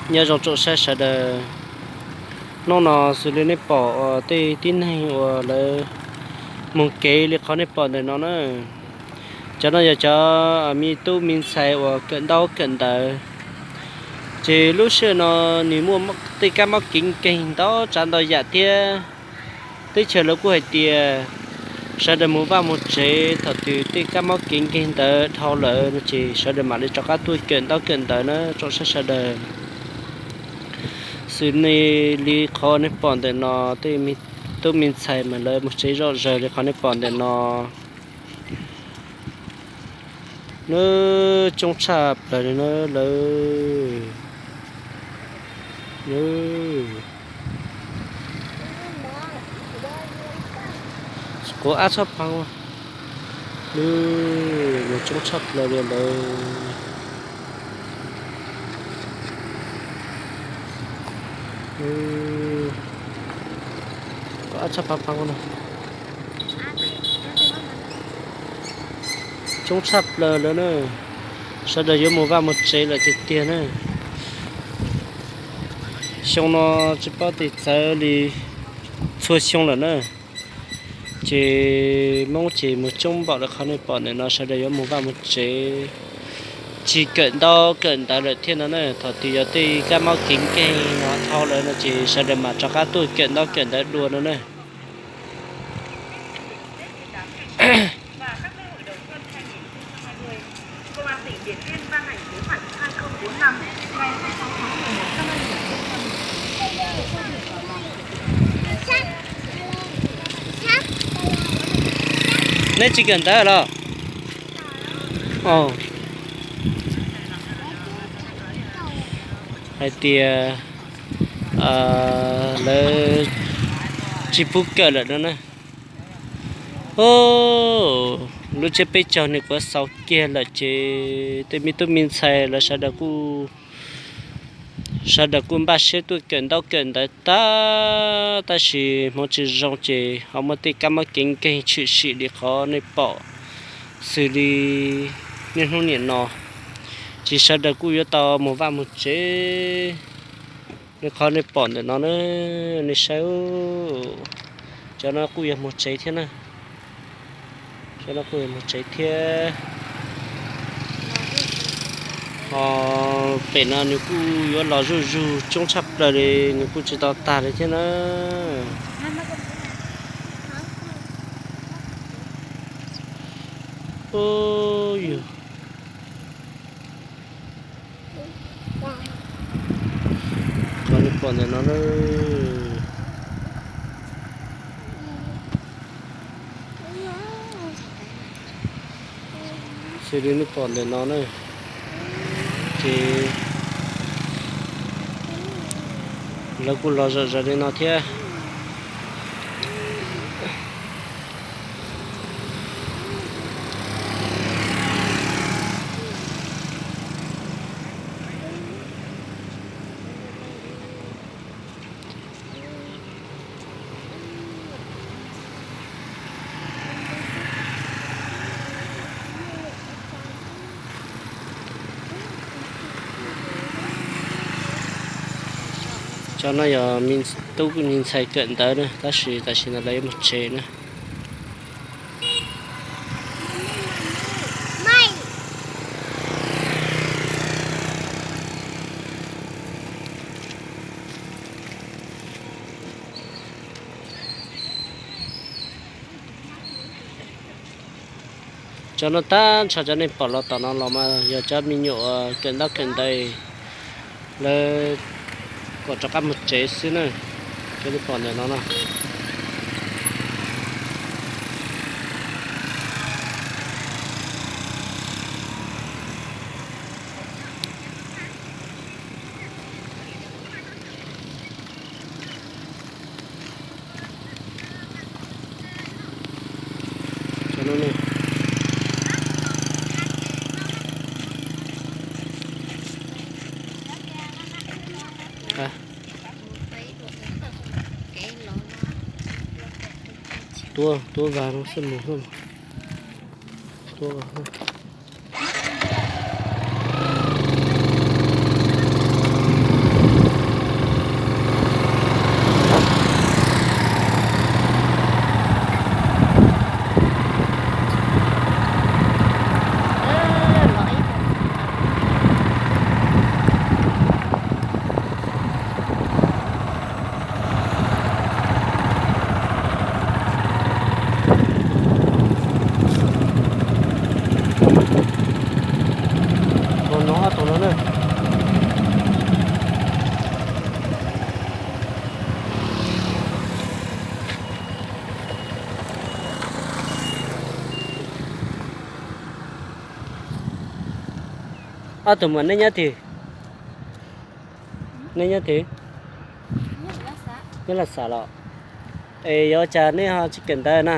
Nyob zoo tsoom saib sawv daws, hnub no xws li nej pom uas tej tib neeg uas lawv mus kev li qhov nej pom ntawm no na. Cov no yog cov me tub me ntxhais uas kawm ntaub kawm ntawv. Ces lub sij hawm no nws muaj tej kab mob kev nkeeg ntau tsav ntau yam thiab. Teb chaws lawv kuj hais tias sawv daws mus vaj mus tsev, thaum twg tej kab mob kev nkeeg ntawd dhau lawm no ces sawv daws mam li rov qab tuaj kawm ntaub kawm ntawv na tsoom saib sawv daws. Xws li qhov nej pom ntawm no, tej tub me ntxhais mas lawv mus tsev zom zaws li qhov nej pom ntawm no. Nws coob tshaj plaws li na lawv. Quav ab tshaj pab, nws coob tshaj plaws li lawv. Quav ab tshaj pab pab no. Coob tshaj plaws lawm na. Sawv daws yuav mus vaj mus tsev lawm tiag tiag na. Xyoo no tsis paub tias txawv li txhua xyoo lawm na. Ces Hmoob ces mus coob npaum li qhov nej pom ntawm no, sawv daws yuav mus vaj mus tsev, tsis kawm ntaub kawm ntawv lawm thiab no na. Thaum twg yog tej kab mob kev nkeeg no dhau lawm no ces sawv daws mam rov qab tuaj kawm ntaub kawm ntawv dua no na. Neb tsis kawm ntawv los? Hais tias lawv tsis pub kawm lawm no na. Lub tsiab peb caug nws kuav xaus kiag lawm ces tej me tub me ntxhais lawv sawv daws kuj sawv daws kuj npaj siab tuaj kawm ntaub kawm ntawv tag, tab sis hmoov tsis zoo ces ho muaj tej kab mob kev nkeeg tshwm sim li qhov nej pom xws li niaj hnub niam no, ces sawv daws kuj yuav tau mus vaj mus tsev li qhov nej pom ntawm no na. Nej saib, cov no kuj yuav mus tsev thiab na. Cov no kuj yuav mus tsev thiab. Ho pem no nws kuj yuav los zuj zus coob tshaj plaws li, nws kuj tsis tau tag li thiab na. Yog qhov nej pom ntawm no na. Xws li nej pom ntawm no na, ces lawv kuj los zom zaws li no thiab. Cov no yog tub me ntxhais kawm ntawv na, tab sis tam sim no lawv yuav mus tsev na. Cov no tag nrho cov nej pom los tom no los mas yog cov me nyuam kawm ntaub kawm ntawv, lawv kom rov qab mus tsev xwb na. Cov nej pom ntawm no no. Tuab, tuab vas no xwb mus xwb. Tuab vas. na. Ob tug muam, nej nyob twg? Nej nyob twg? Nyob Laj Xas los? Es yuav ua cas nej ho tsis kawm ntawv na?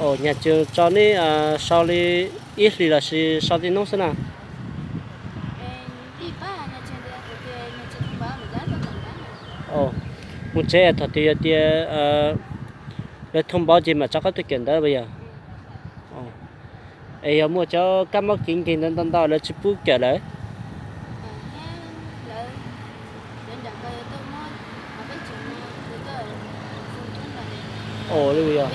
Os, nyas tseem tso nej sau li ib hlis los sis sau tej hnub xwb na? Mus tsev thaum twg yog tias lawv thoob npaum ces mam rov qab tuaj kawm ntawv puas yog? Es yog muaj cov kab mob kev nkeeg ntawd ntau ntau lawv tsis pub kawm lawm? Os, li yog.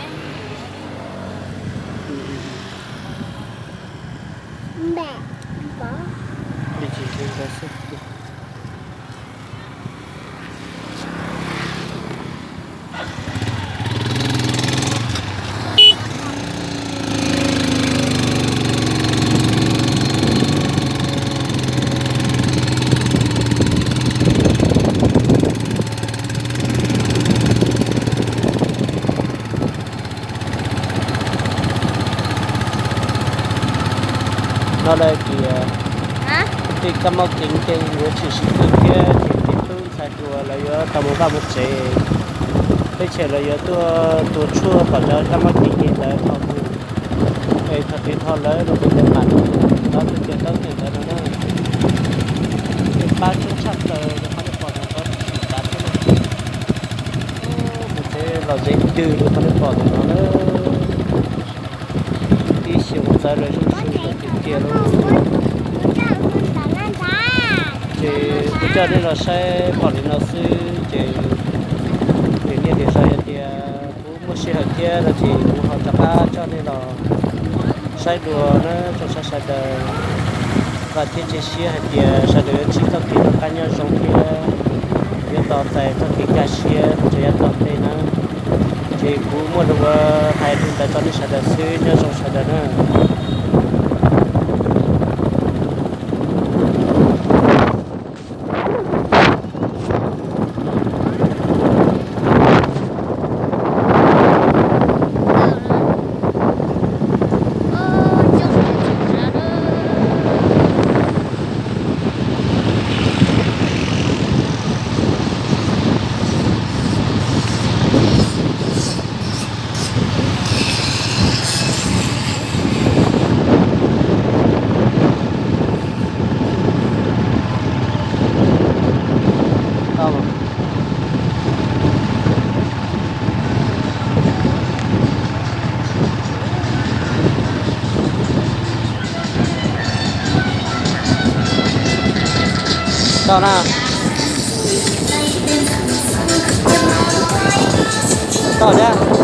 No lawm tias tej kab mob kev nkeeg yuav tshwm sim twg thiab ces tej tub ntxhais hluas lawv yuav tau mus vaj mus tsev, teb chaws lawv yuav tuaj tua tshuaj kom cov kab mob kev nkeeg ntawd dhau mus. Es thaum twg dhau lawm los kuv mam li rov tuaj kawm ntawv no na. Pab tshoob tshaj plaws rau qhov nej pom ntawm no tsis tau thiab na. Mus tsev los ze twg rau qhov nej pom ntawm no na. Ib xyoos txawv lawm zoo su tiag tiag lauj. Ces kuv coj nej los saib npaum li no xwb ces tiam niaj tiam zaus yog tias kuv muaj sij hawm thiab no ces kuv ho rov qab coj nej los saib dua na tsoom saib sawv daws. Vam thiab cia siab hais tias sawv daws yuav ntsib txoj kev noj qab nyob zoo thiab yuav tos txais txoj kev kaj siab rau yav tom ntej na. Ces kuv muaj lus hais li ntawd rau nej sawv daws xwb, nyob zoo sawv daws na. Tau na. Tau thiab.